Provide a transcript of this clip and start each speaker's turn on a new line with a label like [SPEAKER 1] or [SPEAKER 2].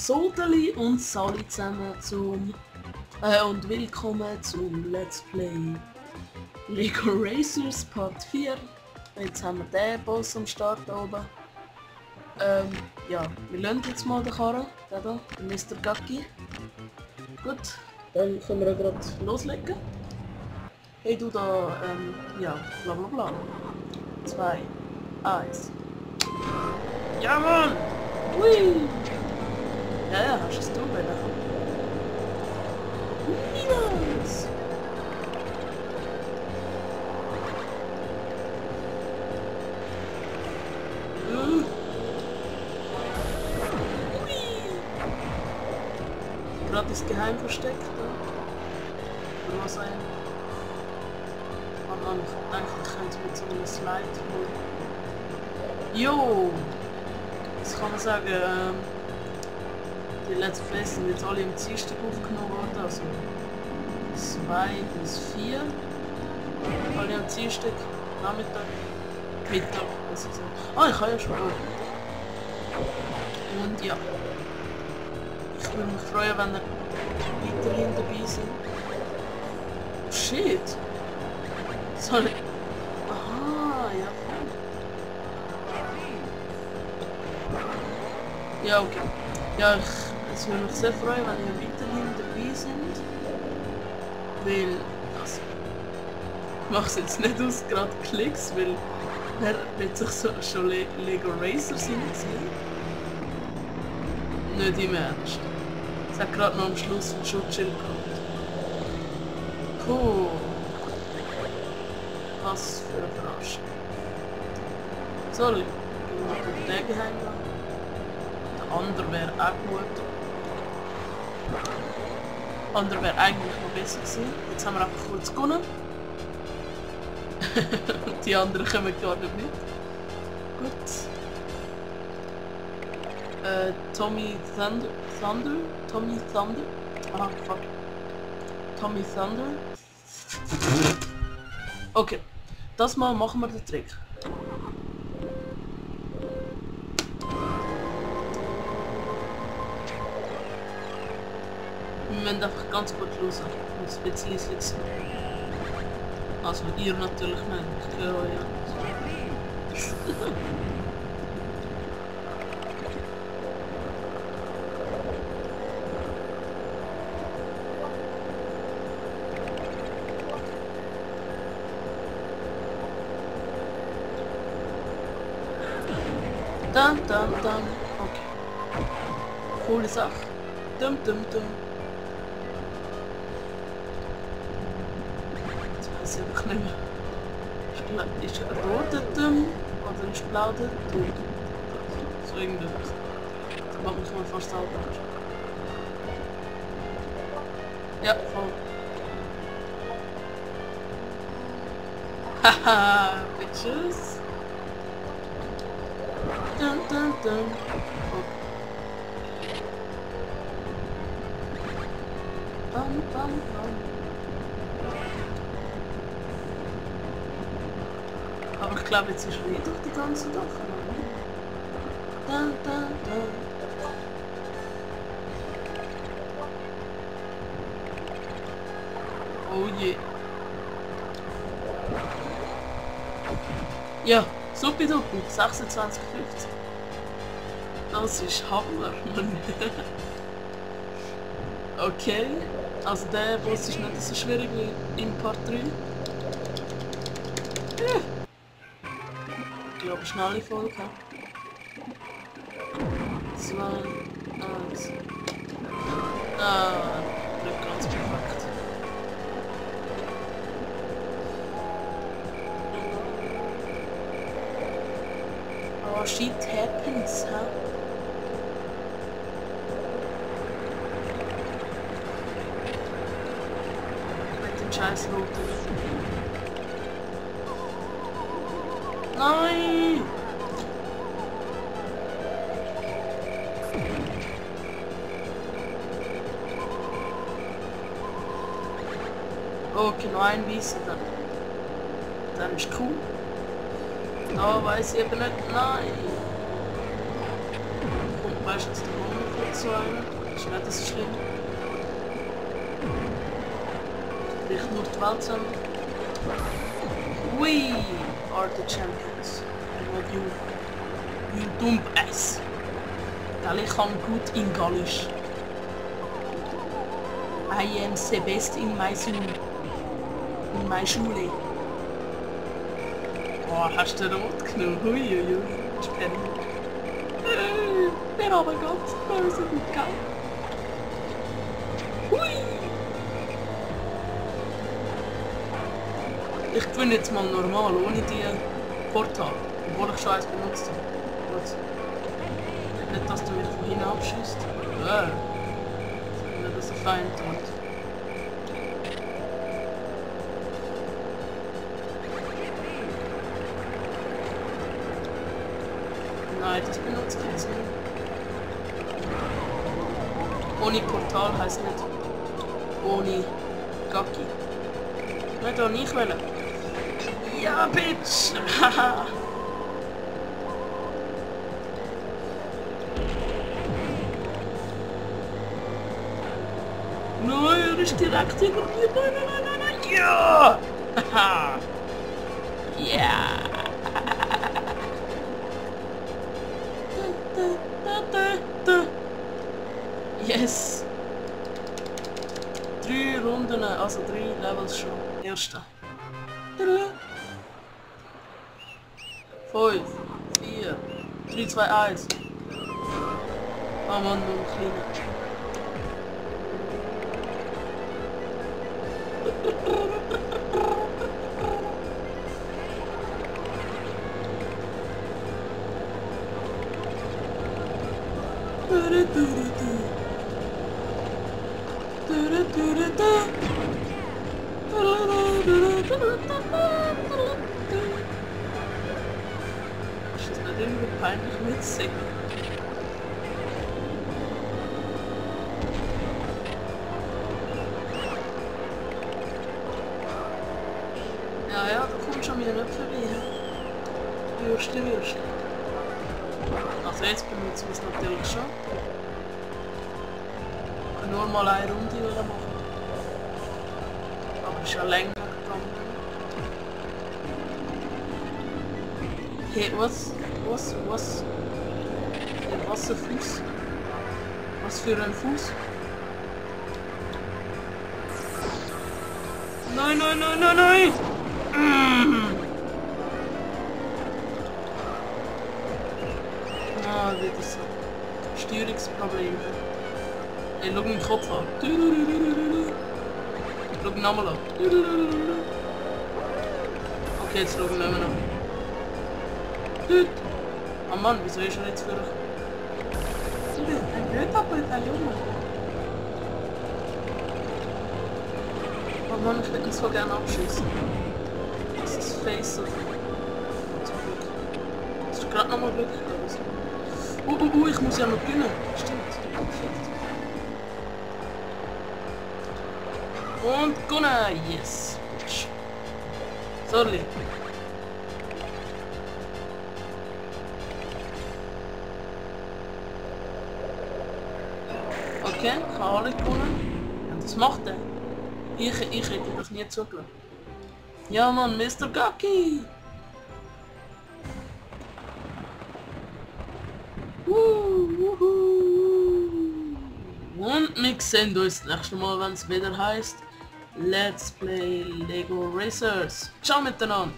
[SPEAKER 1] Sodeli und Sali zusammen und willkommen zum Let's Play Lego Racers Part 4. Jetzt haben wir den Boss am Start da oben. Ja, wir lassen jetzt mal den Karren, der da, der Mr. Gacki. Gut, dann können wir gerade loslegen. Hey du da, ja, bla bla bla. 2, 1. Ja Mann! Hui! Ja, hast es du wollen. Niemals! Gerade das Geheim versteckt. Oder was ein? Und dann denke ich, könnte mit so einem Slide holen. Jo! Das kann man sagen, die Let's Plays sind jetzt alle im Dienstag aufgenommen worden, also 2 bis 4. Alle am Dienstag, Nachmittag, Mittag, was ich sagen. Ah, ich kann ja schon mal. Und ja. Ich würde mich freuen, wenn ihr weiterhin dabei seid. Oh shit! Soll ich... Aha, ja voll. Ja, okay. Ja, es würde mich sehr freuen, wenn ihr weiterhin dabei sind. Weil, also, ich mache es jetzt nicht aus gerade Klicks, weil wer wird sich so, schon Lego Racers hinziehen? Nicht im Ernst. Es hat gerade noch am Schluss ein Schutzschild gehabt. Cool. Was für eine Verarschung. So, Leute, gehen wir mal den geheim lassen. Der andere wäre auch gut. Der andere wäre eigentlich noch besser gewesen. Jetzt haben wir einfach kurz gewonnen. Die anderen kommen gar nicht mit. Gut. Tommy Thunder. Aha, fuck. Tommy Thunder. Okay. Das mal machen wir den Trick. Wir müssen einfach ganz gut hören. Und ein bisschen leise sein. Also ihr natürlich nicht. Ich höre euch ja. Dann. Okay. Coole Sache. Dum. Jetzt weiß ich einfach nicht mehr. Ist roter Dum oder ist blau der Dum? So irgendwie. Das macht mich mal fast selber. Ja, voll. Haha, bitches. Dum. Oh. Bam. Aber ich glaube, jetzt ist wieder die ganze Sache. Dum. Oh je. Ja. Supidupi, 26,50. Das ist Hammer, Mann. Okay, also der Boss ist nicht so schwierig wie in Part 3. Ja. Ich glaube, schnelle Folge. 2, 1. Ah, nicht ganz perfekt. Oh, shit happens, huh? Mit dem scheiß Roten. Nein! Okay, noch ein Weißer dann. Dann ist cool. Da weiß ich eben nicht. Nein! Kommt meistens der Bonus. so einen. Ist nicht so schlimm. Bricht nur die Welt zusammen. We are the champions. Not you. You dump ass. Weil ich kann gut in Gallisch. I am the best in my school. In my Schule. Oh, hast du rot genommen? Huiuiui. Spannend. Der arme Gott. Der ist so gut geil. Hui! Ich gewinne jetzt mal normal, ohne die Portal. Obwohl ich schon eins benutzt habe. Gut. Nicht, dass du mich von hinten abschießt. Ja. Nicht, dass er fein tut. Nein, das benutzt jetzt nicht. Ohne Portal heisst nicht ohne Gacki. Nicht auch nicht wollen. Ja, Bitch! Haha! Nein, er ist direkt hinter mir. Nein, nein, nein, nein, nein. Ja! Haha! Ja! Yes! 3 Runden, also 3 Levels schon. Erste. 5, 4, 3, 2, 1. Oh Mann, nur ein kleiner. Ist das nicht irgendwie peinlich mitsingen? Ja, ja, da kommt schon wieder nicht vorbei. Würste. Also jetzt benutzen wir es natürlich schon. Ich kann nur mal eine Runde machen. Aber es ist ja länger gegangen. Hey, was? Hey, was ein Fuß? Was für ein Fuß? Nein, nein, nein, nein, nein! Ah, wieder so. Steuerungsprobleme. Hey, schau meinen Kopf an. Schau ihn nochmal an. Okay, jetzt schauen wir noch. Oh Mann, wieso ist er jetzt für euch? Ein Blödpapa ist ein Junge. Oh Mann, ich würde ihn so gerne abschießen. Das ist Face of. Zum Glück. Das ist gerade nochmal Glück. Ich muss ja noch gewinnen. Stimmt. Und gewonnen! Yes! Sorry. Okay, ich habe alle gewonnen. Und was macht er? Ich hätte das nie zugelassen. Ja Mann, Mr. Gacki! Und wir sehen uns das nächste Mal, wenn es wieder heißt Let's Play Lego Racers. Ciao miteinander!